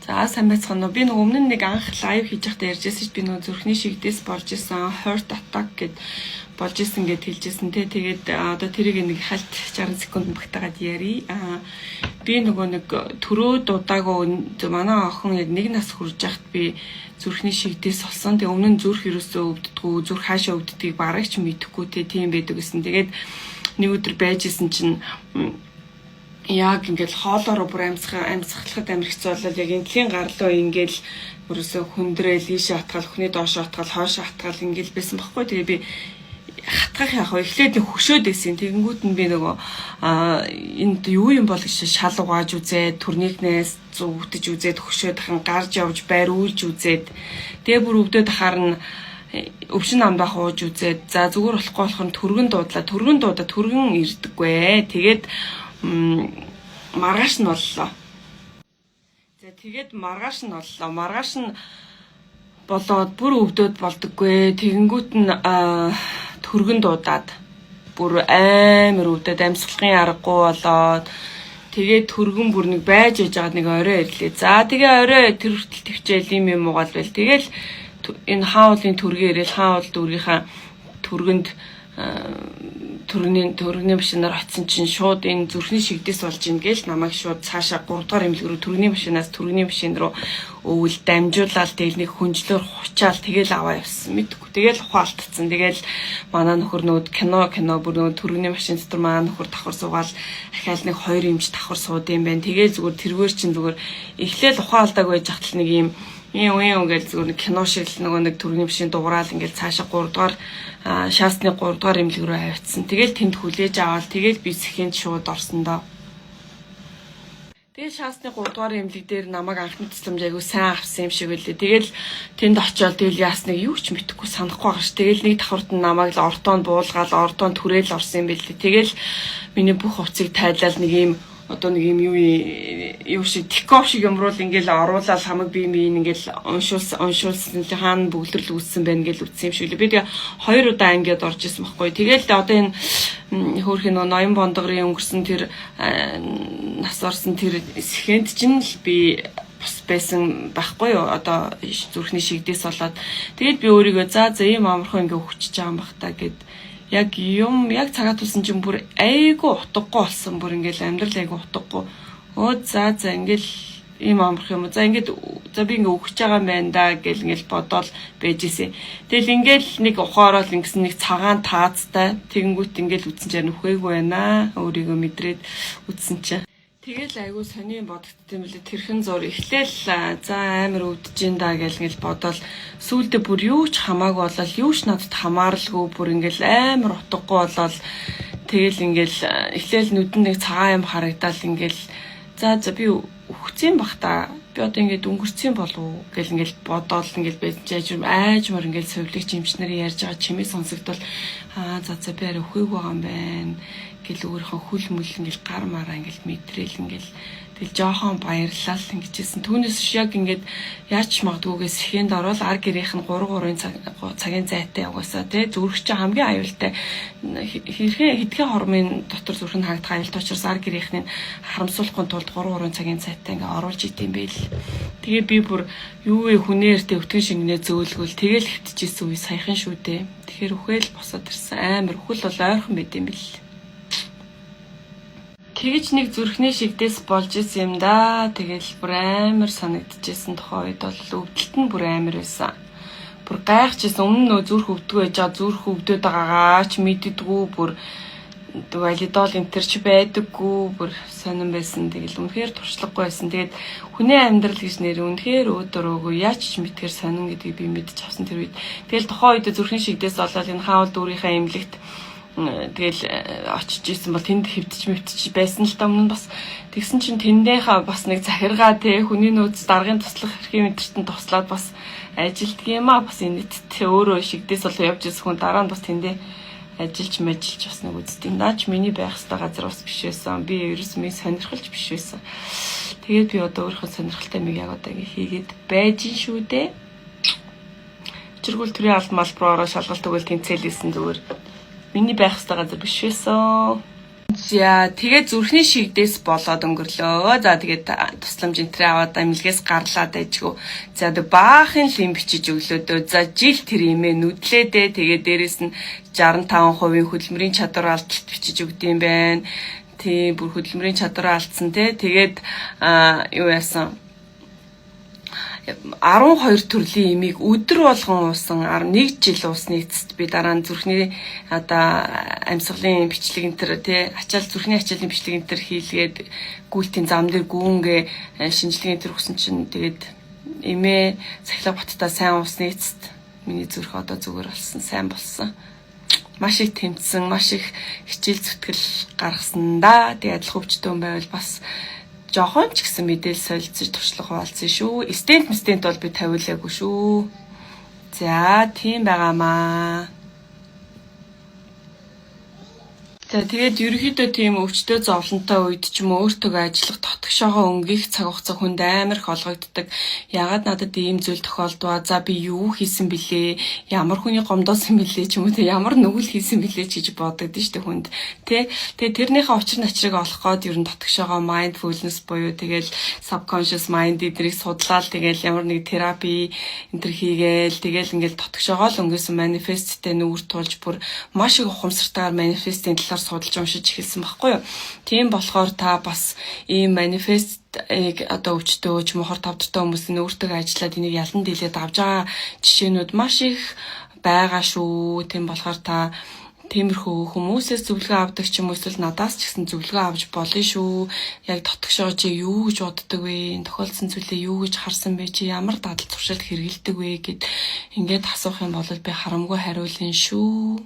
За, сайн байцгаана уу? Би нэг өмнө нь нэг анх live хийж байхдаа ярьжсэн чинь би нөгөө зүрхний шигдээс болж исэн, heart attack гэд болж исэн гэд хэлжсэн те. Тэгээд одоо тэрийг нэг хальт 60 секунд багтаагаад ярий. Би нөгөө нэг төрөөд удаагүй, манай охин яг 1 нас хүрж байхад би зүрхний шигдээс болсон. Тэгээ өмнө нь зүрх ерөөсөө өвддгүү, зүрх хаашаа өвддгийг бараг ч мэдэхгүй те, тийм байдаг гэсэн. Тэгээд нэг өдөр байж исэн чинь яг ингээл хоолоороо бүр амьсгалахад амар хэцүү болол, яг энтлийн гарлуу ингээл өрөөсөө хүндрээл, ийшээ атгал, хүний доош атгал, хойш атгал ингээл байсан баггүй. Тэгээ би хатгах яг эхлээд нэг хөшөөд байсан. Тэгэнгүүт нь би нөгөө энд юу юм бол гэж шал угааж үзээд, турникнээс зүгтэж үзээд, хөшөөд хаан гарч явж байр үйлж үзээд, тэгээ бүр өвдөд ахаар нь өвчин намдаа хууж үзээд, за зүгээр болохгүй болохоор түргэн дуудлаа. Түргэн дуудаа, түргэн ирдэггүй. Тэгээд маргааш нь боллоо. За, тэгээд маргааш нь боллоо. Маргааш нь болоод бүр өвдөд болдоггүй. Тэгэнгүүт нь түргэн дуудаад, бүр амар өвдөд, амьсгалахын аргагүй болоод, тэгээд түргэн бүр нэг байж яж байгаад нэг орой ирлээ. За, тэгээ орой тэр хүртэл төвчээл юм юм угаал байл. Тэгэл энэ хауулын түргээ ирээл, хаул дүүргийнхаа түргэнд түргэний машинаар очисон чинь шууд энэ зүрхний шигдээс болж ийн гээл намайг шууд цаашаа 3 дугаар эмнэлэг рүү түргэний машинаас түргэний машин руу өвөл дамжуулаад, тэгэл нэг хүнжлөөр хучаал, тэгэл аваа явсан. Мэдгүй. Тэгэл ухаан алдсан. Тэгэл манай нөхөр нүүд кино кино бүр нөгөө түргэний машин дотор манай нөхөр давхар суугаал, ахаал нэг хоёр эмч давхар сууд юм байна. Тэгэл зүгээр тэргээр чинь зүгээр эхлээл ухаан алдааг байж хатал нэг юм юм юм гэл зүгээр нэг кино шиг л нөгөө нэг түргэний машин дуграал, ингээл цаашаа 3 дугаар шаасны 3 дугаар эмнэлэг рүү авчихсан. Тэгэл тэнд хүлээж аваад, тэгэл би сэхэнд шууд орсон доо. Тэгэл шаасны 3 дугаар эмнэлэг дээр намайг анхны тусламж айгу сайн авсан юм шиг үлээ. Тэгэл тэнд очиод, тэгэл яасныг юу ч мэдэхгүй, санахгүй байгаа ш. Тэгэл нэг давхарт нь намайг л ортоонд буулгаал, ортоонд хүрээл орсон юм билээ. Тэгэл миний бүх хувцыг тайлал, нэг юм одоо нэг юм юу юу шиг декор шиг юмруул ингээл оруулаад, хамаг бие мийн ингээл уншуулсан уншуулсан л хаана бөглөрл үүссэн байна гэл үтсэн юм шиг лээ. Би тэгээ хоёр удаа ангиад орж исэн байхгүй. Тэгэл одоо энэ хөөрхөн нөө ноён бондгорын өнгөрсөн тэр нас орсон тэр сэхэнд чинь л би бус байсан байхгүй юу? Одоо зүрхний шигдээс болоод тэгээд би өөрийгөө за за, ийм амархан ингээ өгчөж байгаа юм бах та гэд яг юм яг цагаат тулсан чинь бүр айгүй утгагүй болсон. Бүр ингээл амьдрал айгүй утгагүй. Өө, за за, ингээл ийм амарх юм уу? За, ингээд за, би ингээ өгч байгаа юм байна да гэл ингээл бодоол байж исэн. Тэгэл ингээл нэг ухаорол ингэсэн нэг цагаан таазтай, тэгэнгүүт ингээл үтсэн чинь үхээгүй байна. Өөрийгөө мэдрээд үтсэн чинь. Тэгэл айгүй сони бодогдсон юм лээ. Тэрхэн зур эхлээл за амар өвдөж ин да гэл ингээл бодоол, сүүлдээ бүр юу ч хамаагүй болол, юу ч надад хамааралгүй, бүр ингээл амар утгагүй болол, тэгэл ингээл эхлээл нүдэн нэг цагаан юм харагдаал, ингээл за за, би үхсэн бах та, би одоо ингээд өнгөрцөн болов уу гэл ингээл бодоол ингээл байж аажмаар ингээл сувилагч эмч нарын ярьж байгаа чимээ сонсогдвол, аа, за за, би арай үхээгүй байгаа юм байна гэл өөрийнхөө хөл мөл ингээл гар мараа ингээл мэдрээл, ингээл тэгэл жоохон баярлал ингэжсэн. Түүнээс биш яг ингээд яаж ч магадгүйгээ сэхэнд орвол ар гэрийнх нь 3 3-ын цагийн зайтай угаасаа тий, зүрх чинь хамгийн аюултай, хэрхэн хэдхэн хормын дотор зүрх нь хаагдах аюултай учраас ар гэрийнхний харамсуулахгүй тулд 3 3-ын цагийн зайтай ингээ оруулж идэм байл. Тэгээ би бүр юу вэ, хүнээр тэ өвтгөн шингэнээ зөөлгөл, тэгэл хэвтчихсэн үе саяхан шүү дээ. Тэгэхээр үхэл босоод ирсэн, амар үхэл бол ойрхон байд юм бэл. Тэгэж нэг зүрхний шигдээс болж исэн юм да. Тэгэл бүр амар санагдчихсэн, тухайн үед бол өвдөлт нь бүр амар байсан. Бүр гайхчихсан. Өмнө нөө зүрх өвдгөө байж байгаа, зүрх өвдөд байгаагаа ч мэддэггүй, бүр валидол энэ ч байдаггүй, бүр сонирн байсан. Тэгэл үнэхээр туршлагагүй байсан. Тэгээд хүний амьдрал гэж нэр үнэхээр өөдөрөөгөө яаж ч мэдхээр сонин гэдгийг би мэдчих авсан тэр үед. Тэгэл тухайн үед зүрхний шигдээс болоод энэ хаул дүүрийнхээ эмнэлэгт тэгэл очиж исэн бол тэнд хэвтэж мэвтэж байсан л да өмнө нь бас. Тэгсэн чинь тэндээхээ бас нэг захиргаа те, хүний нөөц даргын туслах эрхийн мэдрэлтэнд туслаад бас ажилтг юм а, бас энэ тэ өөрөө шигдээс бол явж ирсэн хүн дараа нь бас тэндээ ажиллаж мэжилж бас нэг үздэг. Наач миний байх ёстой газар бас биш байсан. Би ерөөс миний сонирхолч биш байсан. Тэгээд би одоо өөрийнхөө сонирхолтой миг яг одоо ингэ хийгээд байж шүү дээ. Чиргүүл төрийн албан албар ороо шалгалт өгөөл тэнцээлсэн, зүгээр миний байх ёстой газар биш байсан. За, тэгээд зүрхний шигдээс болоод өнгөрлөө. За, тэгээд тусламж энтрээ аваад эмнэлгээс гарлаа дайжгүй. За, тэг баахан л юм бичиж өглөө дөө. За, жил тэр имээ нүдлээ дээ. Тэгээд дээрэс нь 65% хөдөлмөрийн чадвар алдалт бичиж өгд юм байна. Тийм, бүр хөдөлмөрийн чадвараа алдсан те. Тэгээд юу яасан, 12 төрлийн имийг өдөр болгон уусан, 11 жил уусны эцэст би дараа нь зүрхний одоо амьсгалын бичлэг энэ төр тий, ачаал, зүрхний ачааллын бичлэг энэ төр хийлгээд, гүйлтийн зам дээр гүүнгээ шинжилгээ энэ төр өгсөн чинь, тэгээд эмээ сахилга баттай сайн уусны эцэст миний зүрх одоо зүгээр болсон, сайн болсон. Маш их тэмцсэн, маш их хичээл зүтгэл гаргасан да. Тэгээд адилхан өвчтөн байвал бас жохон ч гэсэн мэдээлэл солилцож, туршлага хуваалцсан шүү. Стент стент бол би тавиулаагүй шүү. За, тийм байгаамаа. За, тэгээд ерөнхийдөө тийм өвчтөй зовлонтой үед ч юм уу өөртөө ажиллах дотгошоогоо өнгөх цаг хугацаа хүнд амар их олгогддог. Яагаад надад ийм зүйл тохиолдваа? За, би юу хийсэн бilé? Ямар хүний гомдоосон бilé ч юм уу те, ямар нүгэл хийсэн бilé ч гэж бодогдсон шүү дээ хүнд. Тэ. Тэгээд тэрнийхээ учир начрыг олох гээд ер нь дотгошоогоо mindfulness буюу тэгэл subconscious mind эдрийг судлаад, тэгэл ямар нэг терапи энэ төр хийгээл, тэгэл ингээл дотгошоогоо л өнгөсөн, manifest-тэй нүүр тулж, бүр маш их ухамсартайгаар manifest-ийн талаар судалж уншиж эхэлсэн байхгүй юу. Тийм болохоор та бас ийм manifest-ыг одоо өвчтөө ч юм уу хор тавдартай хүмүүсийн өөртөө ажиллаад энийг ялан дийлээд авч байгаа жишээнүүд маш их байгаа шүү. Тийм болохоор та тиймэрхүү хүмүүсээс зөвлөгөө авдаг ч юм уу, эсвэл надаас ч гэсэн зөвлөгөө авч болно шүү. Яг дотгошоо чи юу гэж боддог вэ? Энэ тохиолдсон зүйлээ юу гэж харсан бэ? Чи ямар дадал туршилт хэрэглэдэг вэ гэд ингээд асуух юм бол би харамгүй хариулна шүү.